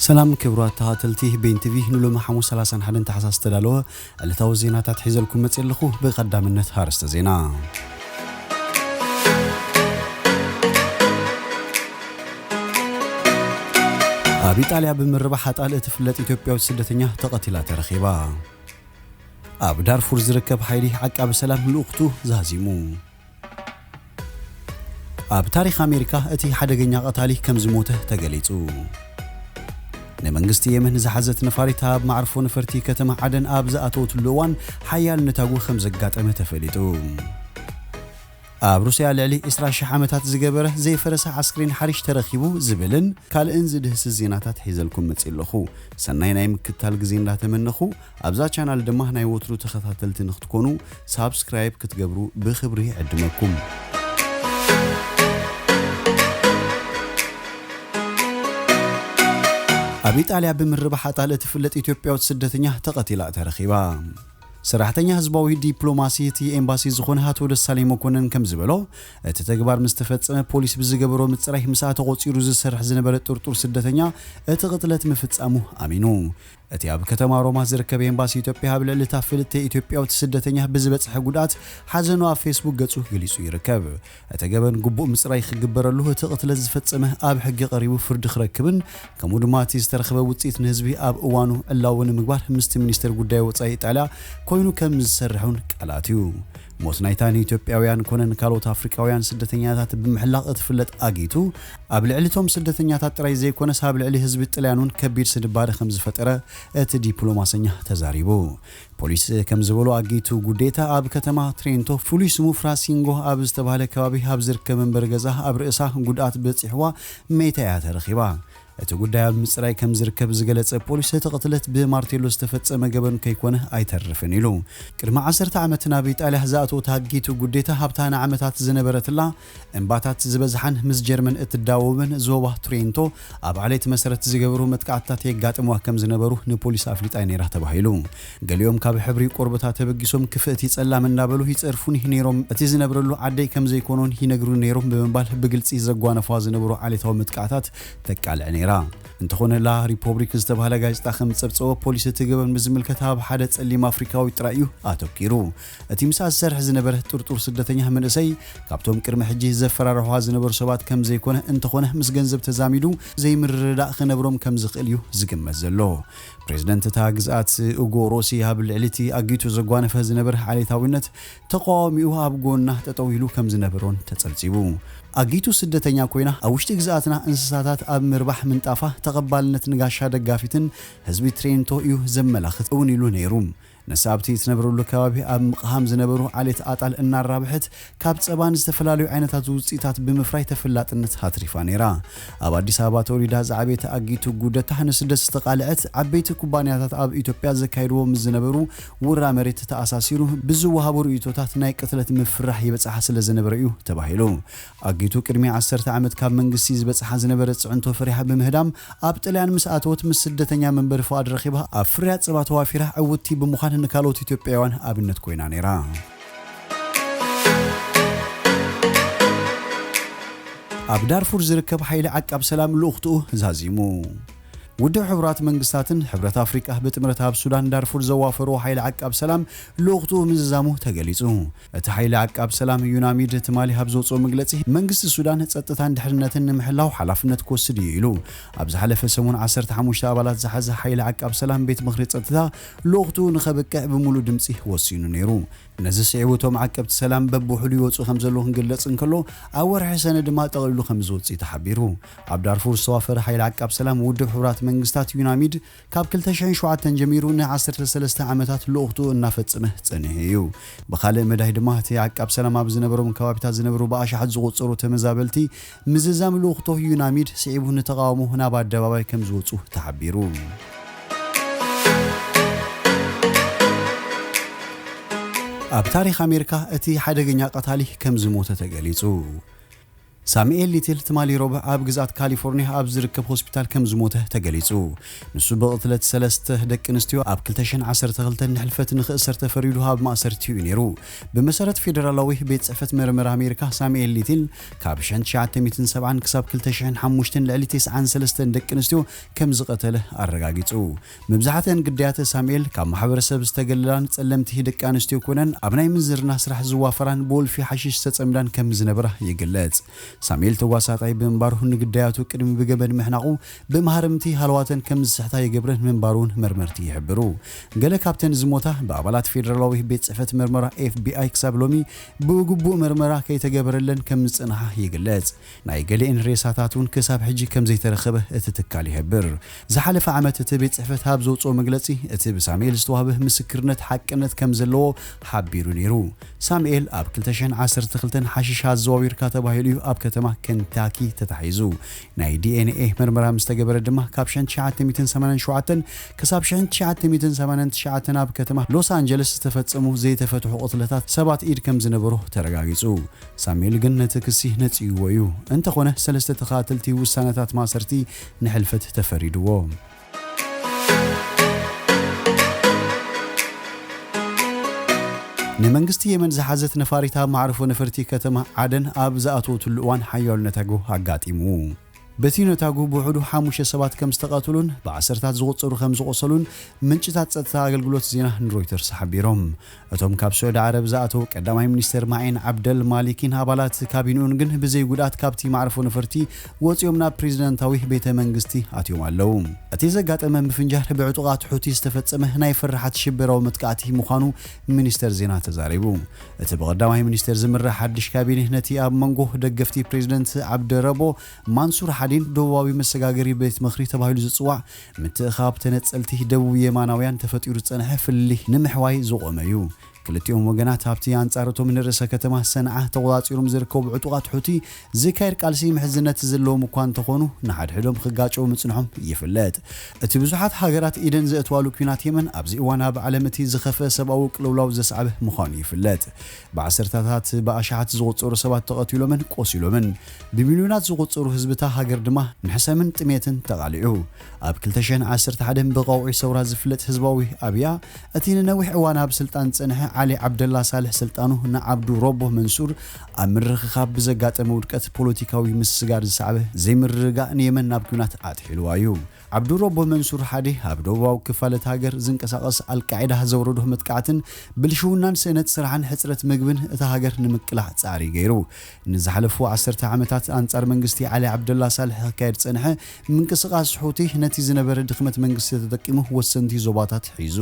ሰላም ክቡራት ተኸታተልቲ ቤን ቲቪ፣ ንሎሚ ሓሙስ ሰላሳን ሓደን ታሕሳስ ዝተዳለወ ዕለታዊ ዜናታት ሒዘልኩም መፅእ ኣለኹ። ብቐዳምነት ኣርእስተ ዜና። ኣብ ኢጣልያ ብምርባሕ ኣጣል እትፍለጥ ኢትዮጵያዊት ስደተኛ ተቐቲላ ተረኺባ። ኣብ ዳርፉር ዝርከብ ሓይሊ ዓቃቢ ሰላም ልኡኽቱ ዛዚሙ። ኣብ ታሪኽ ኣሜሪካ እቲ ሓደገኛ ቀታሊ ከም ዝሞተ ተገሊጹ። ንመንግስቲ የመን ዝሓዘት ነፋሪት ኣብ መዓርፎ ነፈርቲ ከተማ ዓደን ኣብ ዝኣተወትሉ እዋን ሓያል ነታጉ ከም ዘጋጠመ ተፈሊጡ። ኣብ ሩስያ ልዕሊ ዕስራ ሽሕ ዓመታት ዝገበረ ዘይፈረሰ ዓስክሬን ሓሪሽ ተረኺቡ ዝብልን ካልእን ዝድህስስ ዜናታት ሒዘልኩም መጺእ ኣለኹ። ሰናይ ናይ ምክትታል ግዜ እንዳተመነኹ፣ ኣብዛ ቻናል ድማ ናይ ወትሩ ተኸታተልቲ ንክትኮኑ ሳብስክራይብ ክትገብሩ ብኽብሪ ይዕድመኩም። ኣብ ኢጣልያ ብምርባሕ ኣጣል እትፍለጥ ኢትዮጵያዊት ስደተኛ ተቐቲላ ተረኺባ። ሰራሕተኛ ህዝባዊ ዲፕሎማሲ እቲ ኤምባሲ ዝኾነ ኣቶ ደሳለኝ መኮንን ከም ዝበሎ፣ እቲ ተግባር ምስ ተፈጸመ ፖሊስ ብዝገበሮ ምጽራይ ምስኣ ተቖጺሩ ዝሰርሕ ዝነበረ ጥርጡር ስደተኛ እቲ ቅጥለት ምፍጻሙ ኣሚኑ። እቲ ኣብ ከተማ ሮማ ዝርከብ ኤምባሲ ኢትዮጵያ ኣብ ልዕሊ እታ ፍልጥቲ ኢትዮጵያዊት ስደተኛ ብዝበጽሐ ጉድኣት ሓዘኑ ኣብ ፌስቡክ ገጹ ገሊጹ ይርከብ። እቲ ገበን ግቡእ ምጽራይ ክግበረሉ፣ እቲ ቅትለት ዝፈጸመ ኣብ ሕጊ ቀሪቡ ፍርዲ ክረክብን ከምኡ ድማ እቲ ዝተረኸበ ውጽኢት ንህዝቢ ኣብ እዋኑ ዕላዊ ንምግባር ምስቲ ሚኒስትር ጉዳይ ወጻኢ ኢጣልያ ኮይኑ ከም ዝሰርሕ እውን ቃል ኣትዩ። ሞት ናይታ ንኢትዮጵያውያን ኮነ ንካልኦት ኣፍሪቃውያን ስደተኛታት ብምሕላቕ እትፍለጥ ኣጊቱ፣ ኣብ ልዕሊ እቶም ስደተኛታት ጥራይ ዘይኮነስ ኣብ ልዕሊ ህዝቢ ጥልያን እውን ከቢድ ስንባደ ከም ዝፈጠረ እቲ ዲፕሎማሰኛ ተዛሪቡ። ፖሊስ ከም ዝበሎ ኣጊቱ ጉዴታ ኣብ ከተማ ትሬንቶ ፍሉይ ስሙ ፍራሲንጎ ኣብ ዝተባህለ ከባቢ ኣብ ዝርከብ መንበሪ ገዛ ኣብ ርእሳ ጉድኣት በጺሕዋ መይታ እያ ተረኺባ። እቲ ጉዳይ ኣብ ምጽራይ ከም ዝርከብ ዝገለጸ ፖሊስ፣ እቲ ቅትለት ብማርቴሎ ዝተፈጸመ ገበን ከይኮነ ኣይተርፍን ኢሉ። ቅድሚ ዓሰርተ ዓመት ናብ ኢጣልያ ዝኣተወት ኣጊቱ ጉዴታ ኣብታ ንዓመታት ዝነበረትላ እምባታት ዝበዝሓን ምስ ጀርመን እትዳወብን ዞባ ትሬንቶ ኣብ ዓሌት መሰረት ዝገብሩ መጥቃዕትታት የጋጥምዋ ከም ዝነበሩ ንፖሊስ ኣፍሊጣ ነይራ ተባሂሉ። ገሊኦም ካብ ሕብሪ ቆርበታ ተበጊሶም ክፍእቲ ጸላም እንዳበሉ ይጸርፉኒ ነይሮም፣ እቲ ዝነብረሉ ዓደይ ከም ዘይኮኖን ይነግሩኒ ነይሮም ብምባል ብግልጺ ዘጓነፋ ዝነበሩ ዓሌታዊ መጥቃዕታት ተቃልዕ ነይራ። እንተኾነ ላ ሪፖብሊክ ዝተባህለ ጋዜጣ ከም ዝጸብጸቦ ፖሊስ እቲ ገበን ብዝምልከት ኣብ ሓደ ጸሊም ኣፍሪካዊ ጥራይ እዩ ኣተኪሩ። እቲ ምስኣ ዝሰርሕ ዝነበረ ጥርጡር ስደተኛ መንእሰይ ካብቶም ቅድሚ ሕጂ ዘፈራርሕዋ ዝነበሩ ሰባት ከም ዘይኮነ እንተኾነ ምስ ገንዘብ ተዛሚዱ ዘይምርድዳእ ክነብሮም ከም ዝኽእል እዩ ዝግመት ዘሎ። ፕሬዝደንት እታ ግዝኣት ኡጎ ሮሲ ኣብ ልዕሊ እቲ ኣጊቱ ዘጓነፈ ዝነበረ ዓሌታዊነት ተቃዋሚኡ ኣብ ጎና ጠጠው ኢሉ ከም ዝነበሮን ተጸብጺቡ። ኣጊቱ ስደተኛ ኮይና ኣብ ውሽጢ ግዝኣትና እንስሳታት ኣብ ምርባሕ ምንጣፋ ተቐባልነት ንጋሻ ደጋፊትን ህዝቢ ትሬንቶ እዩ ዘመላኽት እውን ኢሉ ነይሩ። ንሳ ኣብቲ እትነብረሉ ከባቢ ኣብ ምቕሃም ዝነበሩ ዓሌት ኣጣል እናራብሐት ካብ ጸባን ዝተፈላለዩ ዓይነታት ውፅኢታት ብምፍራይ ተፈላጥነት ኣትሪፋ ነይራ። ኣብ ኣዲስ ኣበባ ተወሊዳ ዝዓበየት ኣጊቱ ጉደታ ንስደት ዝተቓልዐት ዓበይቲ ኩባንያታት ኣብ ኢትዮጵያ ዘካይድዎ ምስ ዝነበሩ ውራ መሬት ተኣሳሲሩ ብዝወሃቡ ርእይቶታት ናይ ቅትለት ምፍራሕ ይበጽሓ ስለ ዝነበረ እዩ ተባሂሉ። ኣጊቱ ቅድሚ ዓሰርተ ዓመት ካብ መንግስቲ ዝበጽሓ ዝነበረ ጽዕንቶ ፈሪሓ ብምህዳም ኣብ ጥልያን ምስ ኣተወት ምስ ስደተኛ መንበሪ ፍቓድ ረኺባ ኣብ ፍርያት ጸባ ተዋፊራ ዕውትቲ ብምዃን ንካልኦት ኢትዮጵያውያን ኣብነት ኮይና ነይራ። ኣብ ዳርፉር ዝርከብ ሓይሊ ዓቃብ ሰላም ልኡኽትኡ ዛዚሙ። ውድብ ሕቡራት መንግስታትን ሕብረት ኣፍሪቃ ብጥምረት ኣብ ሱዳን ዳርፉር ዘዋፈርዎ ሓይሊ ዓቃብ ሰላም ልኡኽትኡ ምዝዛሙ ተገሊጹ። እቲ ሓይሊ ዓቃብ ሰላም ዩናሚድ ትማሊ ኣብ ዘውፅኦ መግለጺ፣ መንግስቲ ሱዳን ጸጥታን ድሕንነትን ንምሕላው ሓላፍነት ክወስድ እዩ ኢሉ። ኣብ ዝሓለፈ ሰሙን ዓሰርተ ሓሙሽተ ኣባላት ዝሓዘ ሓይሊ ዓቃብ ሰላም ቤት ምኽሪ ጸጥታ ልኡኽትኡ ንኸብቅዕ ብምሉእ ድምጺ ወሲኑ ነይሩ። ነዚ ስዒቡ እቶም ዓቀብቲ ሰላም በብውሕዱ ይወፁ ከም ዘለዉ ክንግለጽ እንከሎ፣ ኣብ ወርሒ ሰነ ድማ ጠቕሊሉ ከም ዝወፅእ ተሓቢሩ። ኣብ ዳርፉር ዝተዋፈረ ሓይሊ ዓቃብ ሰላም ውድብ ሕቡራት መንግስታት ዩናሚድ ካብ ክልተ ሽሕን ሸውዓተን ጀሚሩ ን ዓሰርተ ሰለስተ ዓመታት ልኡኽትኡ እናፈጸመ ጸኒሑ እዩ። ብኻልእ መዳይ ድማ እቲ ዓቃብ ሰላም ኣብ ዝነበሮም ከባቢታት ዝነብሩ ብኣሽሓት ዝቑጸሩ ተመዛበልቲ ምዝዛም ልኡኽቶ ዩናሚድ ስዒቡ ንተቓውሞ ናብ ኣደባባይ ከም ዝወጹ ተሓቢሩ። ኣብ ታሪኽ ኣሜሪካ እቲ ሓደገኛ ቀታሊ ከም ዝሞተ ተገሊጹ። ሳሙኤል ሊትል ትማሊ ረቡዕ ኣብ ግዝኣት ካሊፎርኒያ ኣብ ዝርከብ ሆስፒታል ከም ዝሞተ ተገሊጹ። ንሱ ብቕትለት ሰለስተ ደቂ ኣንስትዮ ኣብ ክልተ ሽሕን ዓሰርተ ክልተን ንሕልፈት ንኽእሰር ተፈሪዱ ኣብ ማእሰርቲ እዩ ነይሩ። ብመሰረት ፌደራላዊ ቤት ጽሕፈት መርመራ ኣሜሪካ፣ ሳሙኤል ሊትል ካብ ሸሕን ትሽዓተ ሚእትን ሰብዓን ክሳብ ክልተ ሽሕን ሓሙሽተን ልዕሊ ተስዓን ሰለስተን ደቂ ኣንስትዮ ከም ዝቐተለ ኣረጋጊጹ። መብዛሕትአን ግዳያት ሳሙኤል ካብ ማሕበረሰብ ዝተገለላን ጸለምቲ ደቂ ኣንስትዮ ኮይነን ኣብ ናይ ምንዝርና ስራሕ ዝዋፈራን ብወልፊ ሓሽሽ ዝተጸምዳን ከም ዝነበራ ይግለጽ። ሳሙኤል ተዋሳጣይ ብምንባሩ ንግዳያቱ ቅድሚ ብገመድ ምሕናቑ ብመሃርምቲ ሃለዋተን ከም ዝስሕታ ይገብረን ምንባሩ እውን መርመርቲ ይሕብሩ። ገለ ካብተን ዝሞታ ብኣባላት ፌደራላዊ ቤት ጽሕፈት መርመራ ኤፍ ቢ ኣይ ክሳብ ሎሚ ብግቡእ መርመራ ከይተገበረለን ከም ዝጸንሓ ይግለጽ። ናይ ገሊኤን ሬሳታት እውን ክሳብ ሕጂ ከም ዘይተረኸበ እቲ ትካል ይሕብር። ዝሓለፈ ዓመት እቲ ቤት ጽሕፈት ኣብ ዘውጽኦ መግለጺ፣ እቲ ብሳሙኤል ዝተዋህበ ምስክርነት ሓቅነት ከም ዘለዎ ሓቢሩ ነይሩ። ሳሙኤል ኣብ ክልተ ሽሕን ዓሰርተ ክልተን ሓሽሽ ኣዘዋዊርካ ተባሂሉ እዩ ኣብ ከተማ ኬንታኪ ተታሒዙ። ናይ ዲ ኤን ኤ መርመራ ምስ ተገበረ ድማ፣ ካብ ሸሕን ትሽዓተ ሚእትን ሰማንያን ሸውዓተን ክሳብ ሸሕን ትሽዓተ ሚእትን ሰማንያን ትሽዓተን ኣብ ከተማ ሎስ ኣንጀለስ ዝተፈጸሙ ዘይተፈትሑ ቅትለታት ሰባት ኢድ ከም ዝነበሮ ተረጋጊጹ። ሳሙኤል ግን ነቲ ክሲ ነጺግዎ እዩ። እንተኾነ፣ ሰለስተ ተኸታተልቲ ውሳነታት ማእሰርቲ ንሕልፈት ተፈሪድዎ። ንመንግስቲ የመን ዝሓዘት ነፋሪት ኣብ መዕርፎ ነፈርቲ ከተማ ዓደን ኣብ ዝኣተወትሉ እዋን ሓያሎ ነታጉ ኣጋጢሙ። በቲ ነታጉ ብውሕዱ ሓሙሽተ ሰባት ከም ዝተቐትሉን ብዓሰርታት ዝቑጸሩ ከም ዝቖሰሉን ምንጭታት ጸጥታ ኣገልግሎት ዜና ንሮይተርስ ሓቢሮም። እቶም ካብ ስዑዲ ዓረብ ዝኣተዉ ቀዳማይ ሚኒስተር ማዒን ዓብደል ማሊኪን ኣባላት ካቢንኡን ግን ብዘይ ጉድኣት ካብቲ መዕርፎ ነፈርቲ ወጺኦም ናብ ፕሬዚደንታዊ ቤተ መንግስቲ ኣትዮም ኣለዉ። እቲ ዘጋጠመ ምፍንጃር ብዕጡቓት ሑቲ ዝተፈጸመ ናይ ፍርሓት ሽበራዊ መጥቃዕቲ ምዃኑ ሚኒስተር ዜና ተዛሪቡ። እቲ ብቐዳማይ ሚኒስተር ዝምራሕ ሓድሽ ካቢኔ ነቲ ኣብ መንጎ ደገፍቲ ፕሬዚደንት ዓብደረቦ ማንሱር ሓዲን ደቡባዊ መሰጋገሪ ቤት ምኽሪ ተባሂሉ ዝጽዋዕ ምትእኻብ ተነጸልቲ ደቡብ የማናውያን ተፈጢሩ ዝጸንሐ ፍልልይ ንምሕዋይ ዝቖመ እዩ። ክልቲኦም ወገናት ኣብቲ ኣንጻር እቶም ንርእሰ ከተማ ሰንዓ ተቖጻጺሮም ዝርከቡ ዕጡቓት ሑቲ ዝካየድ ቃልሲ ምሕዝነት ዘለዎም እኳ እንተኾኑ፣ ንሓድሕዶም ክጋጨዉ ምጽንሖም ይፍለጥ። እቲ ብዙሓት ሃገራት ኢደን ዘእትዋሉ ኲናት የመን ኣብዚ እዋን ኣብ ዓለም እቲ ዝኸፍአ ሰብኣዊ ቅልውላው ዘስዓበ ምዃኑ ይፍለጥ። ብዓሰርታታት ብኣሽሓት ዝቑጸሩ ሰባት ተቐቲሎምን ቆሲሎምን፣ ብሚልዮናት ዝቑጸሩ ህዝቢ እታ ሃገር ድማ ንሕሰምን ጥሜትን ተቓሊዑ። ኣብ ክልተ ሽሕን ዓሰርተ ሓደን ብቐውዒ ሰውራ ዝፍለጥ ህዝባዊ ኣብያ፣ እቲ ንነዊሕ እዋን ኣብ ስልጣን ዝጸንሐ ዓሊ ዓብደላ ሳልሕ ስልጣኑ ንዓብዱ ሮቦ መንሱር ኣብ ምርኽኻብ ብዘጋጠመ ውድቀት ፖለቲካዊ ምስስጋር ዝሰዓበ ዘይምርግጋእ ንየመን ናብ ኲናት ኣጥሒልዋ እዩ። ዓብዱ ሮቦ መንሱር ሓዲ ኣብ ደቡባዊ ክፋል እታ ሃገር ዝንቀሳቐስ ኣልቃዒዳ ዘውረዶ መጥቃዕትን ብልሽውናን ስእነት ስራሕን ሕጽረት ምግብን እታ ሃገር ንምቅላዕ ጻዕሪ ገይሩ። ንዝሓለፉ ዓሰርተ ዓመታት ኣንጻር መንግስቲ ዓሊ ዓብደላ ሳልሕ ክካየድ ዝጸንሐ ምንቅስቓስ ሑቲ ነቲ ዝነበረ ድኽመት መንግስቲ ተጠቂሙ ወሰንቲ ዞባታት ሒዙ።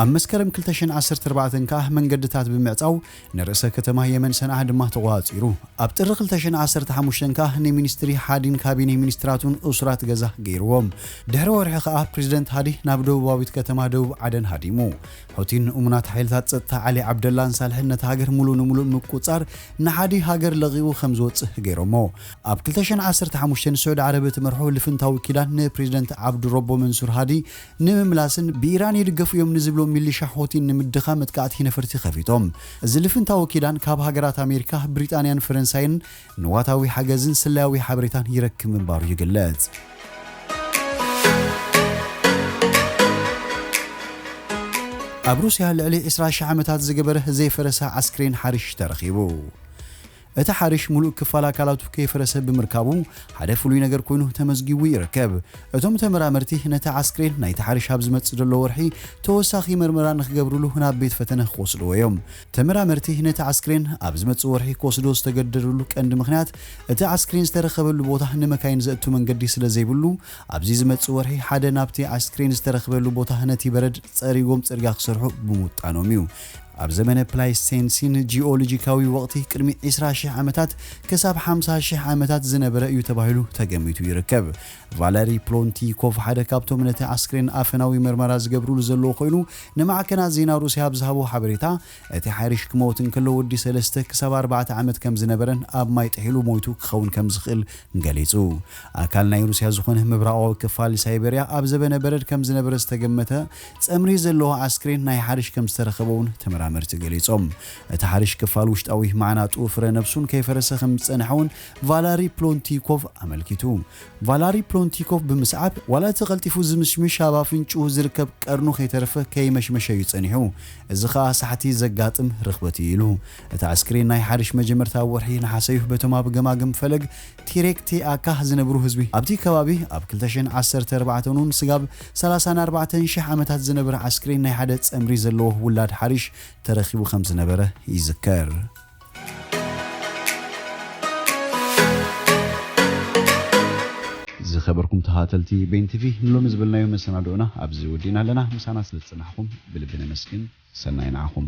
ኣብ መስከረም ክልተ ሽሕን ዓሰርተ ኣርባዕተን ከኣ መንገድታት ብምዕጻው ንርእሰ ከተማ የመን ሰንዓ ድማ ተቖጻጺሩ። ኣብ ጥሪ ክልተ ሽሕን ዓሰርተ ሓሙሽተን ከኣ ንሚኒስትሪ ሓዲን ካቢኔ ሚኒስትራቱን እሱራት ገዛ ገይርዎም። ድሕሪ ወርሒ ከኣ ፕሬዚደንት ሃዲ ናብ ደቡባዊት ከተማ ደቡብ ዓደን ሃዲሙ። ሑቲን እሙናት ሓይልታት ጸጥታ ዓሊ ዓብደላን ሳልሕን ነታ ሃገር ሙሉ ንሙሉ ምቁጻር ንሓዲ ሃገር ለቒቑ ከም ዝወጽእ ገይሮሞ። ኣብ ክልተ ሽሕን ዓሰርተ ሓሙሽተን ስዑዲ ዓረብ እትመርሖ ልፍንታዊ ኪዳን ንፕሬዚደንት ዓብዱ ረቦ መንሱር ሃዲ ንምምላስን ብኢራን ይድገፉ እዮም ንዝብሎም ሚሊሻ ሑቲን ንምድኻም መጥቃዕቲ ነፈርቲ ከፊቶም። እዚ ልፍንታዊ ኪዳን ካብ ሃገራት ኣሜሪካ፣ ብሪጣንያን ፈረንሳይን ንዋታዊ ሓገዝን ስለያዊ ሓበሬታን ይረክብ ምንባሩ ይግለጽ። ኣብ ሩስያ ልዕሊ ዕስራ ሽሕ ዓመታት ዝገበረ ዘይፈረሰ ዓስክሬን ሓሪሽ ተረኺቡ። እቲ ሓሪሽ ምሉእ ክፋል ኣካላቱ ከይፈረሰ ብምርካቡ ሓደ ፍሉይ ነገር ኮይኑ ተመዝጊቡ ይርከብ። እቶም ተመራመርቲ ነቲ ዓስክሬን ናይቲ ሓሪሽ ኣብ ዝመጽእ ዘሎ ወርሒ ተወሳኺ መርመራ ንክገብርሉ ናብ ቤት ፈተነ ክወስድዎ እዮም። ተመራመርቲ ነቲ ዓስክሬን ኣብ ዝመጽእ ወርሒ ክወስዶ ዝተገደዱሉ ቀንዲ ምኽንያት እቲ ዓስክሬን ዝተረኸበሉ ቦታ ንመካይን ዘእቱ መንገዲ ስለ ዘይብሉ ኣብዚ ዝመጽእ ወርሒ ሓደ ናብቲ ዓስክሬን ዝተረኸበሉ ቦታ ነቲ በረድ ጸሪጎም ጽርግያ ክሰርሑ ብምውጣኖም እዩ። ኣብ ዘመነ ፕላይስቴንሲን ጂኦሎጂካዊ ወቕቲ ቅድሚ ዕስራ ሽሕ ዓመታት ክሳብ ሓምሳ ሽሕ ዓመታት ዝነበረ እዩ ተባሂሉ ተገሚቱ ይርከብ። ቫለሪ ፕሎንቲኮቭ ሓደ ካብቶም ነቲ ኣስክሬን ኣፈናዊ መርመራ ዝገብርሉ ዘለዉ ኮይኑ ንማዕከናት ዜና ሩስያ ኣብ ዝሃቦ ሓበሬታ እቲ ሓሪሽ ክመውት እንከሎ ወዲ ሰለስተ ክሳብ ኣርባዕተ ዓመት ከም ዝነበረን ኣብ ማይ ጥሒሉ ሞይቱ ክኸውን ከም ዝኽእል ገሊጹ። ኣካል ናይ ሩስያ ዝኾነ ምብራቓዊ ክፋል ሳይበርያ ኣብ ዘበነ በረድ ከም ዝነበረ ዝተገመተ ጸምሪ ዘለዎ ኣስክሬን ናይ ሓሪሽ ከም ዝተረኸበ እውን ተመራ ተመራመርቲ ገሊጾም። እቲ ሓሪሽ ክፋል ውሽጣዊ ማዕናጡ ፍረ ነብሱን ከይፈረሰ ከም ዝጸንሐ እውን ቫላሪ ፕሎንቲኮቭ ኣመልኪቱ። ቫላሪ ፕሎንቲኮቭ ብምስዓብ፣ ዋላ እቲ ቀልጢፉ ዝምሽምሽ ኣብ ኣፍንጭኡ ዝርከብ ቀርኑ ከይተረፈ ከይመሽመሸ እዩ ጸኒሑ። እዚ ኸኣ ሳሕቲ ዘጋጥም ርኽበት እዩ ኢሉ። እቲ ኣስክሬን ናይ ሓሪሽ መጀመርታ ኣብ ወርሒ ነሓሰ እዩ በቶም ኣብ ገማግም ፈለግ ቲሬክ ቴኣካ ዝነብሩ ህዝቢ። ኣብቲ ከባቢ ኣብ ክልተ ሽሕን ዓሰርተ ኣርባዕተን እውን ስጋብ ሰላሳን ኣርባዕተን ሽሕ ዓመታት ዝነበረ ኣስክሬን ናይ ሓደ ጸምሪ ዘለዎ ውላድ ሓሪሽ ተረኺቡ ከም ዝነበረ ይዝከር። ዝኸበርኩም ተኸታተልቲ ቤን ቲቪ፣ ንሎሚ ዝበልናዮ መሰናድኦና ኣብዚ ወዲእና ኣለና። ምሳና ስለ ዝጸናሕኩም ብልቢ ነመስግን። ሰናይ ንዓኹም።